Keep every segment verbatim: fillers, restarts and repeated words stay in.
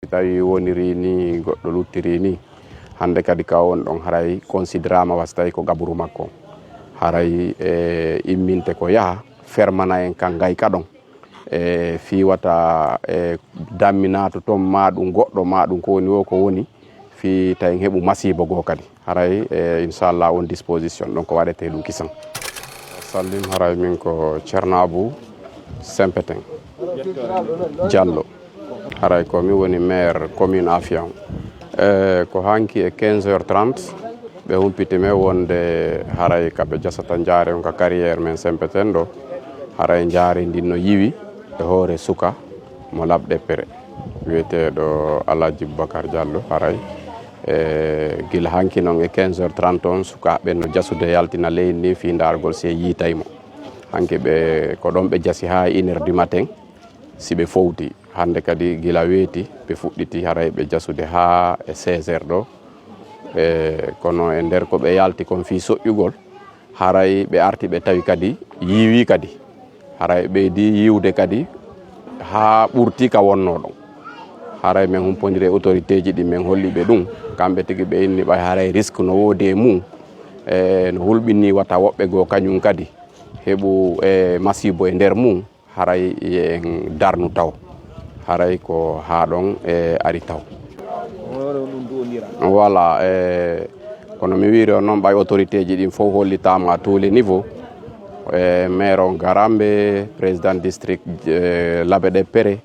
Si tawi woniri ni goɗɗo luttiri ni, hannde kadi ka won ɗon haray considérama wa si tawi ko gaburu makko. Haray e imminte ko yaha fermana en kan gayka ɗon. E fii wata e dammi naatu ton, maa ɗum goɗɗo, maa ɗum ko woni wo ko woni, fii tawi en heɓu masiibo goo kadi. Haray e inchallah on disposition ɗon ko waɗetee ɗum kisan. Sallim, haray min ko Ceerno Abu Sempeten Jallo. Haray ko mi woni maire commune Afiyan. E ko hanki e quinze heures trente, ɓe humpiti men wonde haray ka ɓe jasata njaare on ka carrière men Sempeten ɗo, haray njaare ndin no yiwi e hoore suka mo Labɗeppere, wiyeteeɗo Alhaji Boubacar Diallo. Haray e gila hanki non e quinze heures trente on, sukaaɓe no jasude yaltina leydi ndi fii ndaargol si e yiitay mo. Hanki ɓe, ko ɗon ɓe jasi haa une heure du matin, si ɓe fowti. Hannde kadi gila weeti, ɓe fuɗɗiti haray ɓe jasude haa e seize heures ɗo. E, kono e nder ko ɓe yalti kon fii soƴƴugol, haray ɓe arti ɓe tawi kadi yiiwi kadi. Haray ɓeydi yiiwde kadi haa ɓurti ka wonnoo ɗon. Haray men humpondiri e autorité ji ɗin, men holli ɓe ɗum. Kamɓe tigi ɓe inni ɓay haray risque no woodi e mum. E, no hulɓinii wata woɓɓe goo kañum kadi heɓu e masiibo e nder mum. Haray en darnu taw. Haray ko haa ɗon e ari taw. Voilà, e kono mi wiiri on noon, ɓay autorité ji ɗin fof hollitaama à tous les niveaux. E maire on Garambe, président district e Labɗeppere,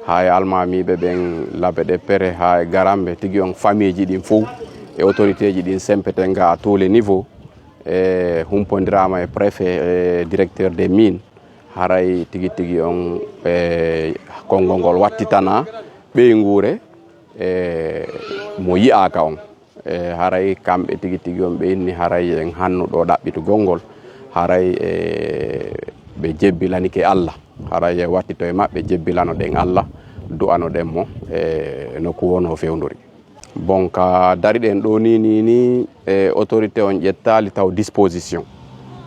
haa e almaamiiɓe ɓen Labɗeppere, haa e Garambe, tigi on famille ji ɗin fof e autorité ji ɗin Sempeten ga à tous les niveaux. E humpondiraama e préfet e directeur des mines. Haray tigi tigi on e konngol ngol wattitana ɓeynguure e mo yi'aaka on. E haray kamɓe tigi tigi on ɓe inni haray en hannu ɗo ɗaɓɓitugol ngol. Haray e ɓe jebbilanike Allah. Haray e wattito e maɓɓe jebbilano ɗen Allah, du'ano ɗen mo e nokku wonoo fewndori. Bon, ka dari ɗen ɗo ni, ni, ni, e autorité on ƴettaali taw disposition.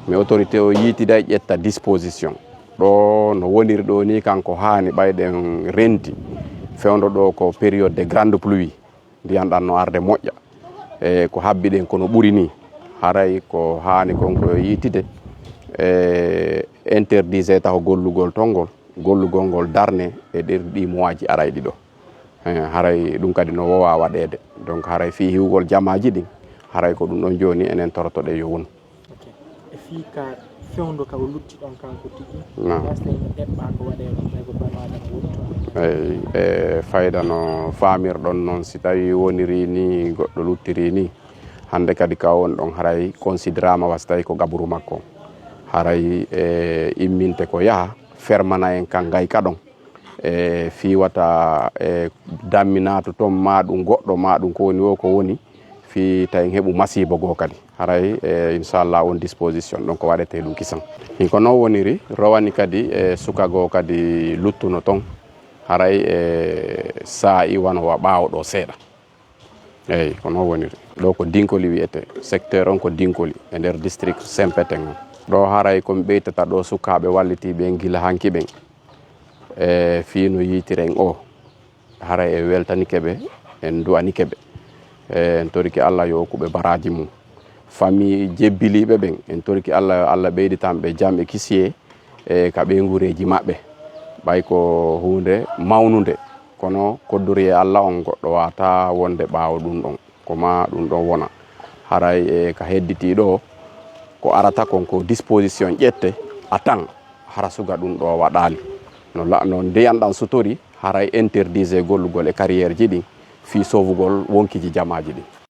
Mais autorité o yiitiday ƴetta disposition. Ɗo no woniri ɗo ni, kanko haani ɓay ɗen renti. Fewndo ɗo ko période de grande pluie. Ndiyan ɗan no arde moƴƴa. E ko habbi ɗen kono ɓuri ni. Haray ko haani kon ko yiitide. E interdisé taho gollugol ton ngol. Gollugol ngol darne e ɗer ɗi mois ji arayɗi ɗo. Eh, haray ɗum kadi no woowaa waɗeede. Donc, haray fii hiwgol jamaaji ɗin, haray ko ɗum ɗon jooni enen torotoɗen yo wonu. Ok. E fii ka fewndo ka o lutti ɗon kanko tigi, Naam. Wasde ene eɓɓaa ko waɗee ɗon, tawi ko bano Adama woni toon. Eey, e fayda no faamirɗon noon, si tawii wonirii nii goɗɗo luttirii nii, hannde kadi ka won ɗon haray considéraama wa si tawii ko gaburu makko. Haray e imminte ko yaha, fermana en ka ngayka ɗon. E fii wata e dammi naatu ton, maa ɗum goɗɗo, maa ɗum ko woni wo ko woni, fii tawi en heɓu masiibo goo kadi. Haray e inchallah on disposition ɗon ko waɗetee ɗum kisan. Hin ko noon woniri, rowani kadi e suka goo kadi luttuno ton. Haray e saa'i wano wa ɓaawo ɗo seeɗa. Eey, ko noon woniri. Ɗo ko Dinkoli wiyetee. Secteur on ko Dinkoli, e nder district Sempeten on. Ɗo haray ko mi ɓeytata ɗo sukaaɓe wallitiiɓe en gila hanki ɓen. E fii no yiitiren o, haray en weltanike ɓe, en du'anike ɓe. E en torike Allah yo okku ɓe baraaji mum. Famii jebbiliiɓe ɓen, en torike Allah yo Allah ɓeyditan ɓe jam e kisiyee e ka ɓeynguureeji maɓɓe. Ɓay ko huunde mawnunde, kono koddoriyee Allah on goɗɗo waawataa wonde ɓaawo ɗum ɗon. Ko maa ɗum ɗon wona. Haray e ka hedditii ɗo, ko arata kon ko disposition ƴette, a tan, hara suga ɗum ɗo waɗaali. No la-, no ndiyan ɗan sutori, haray interdisé gollugol e carrière ji ɗin, fii sovugol wonkiiji jamaaji ɗin.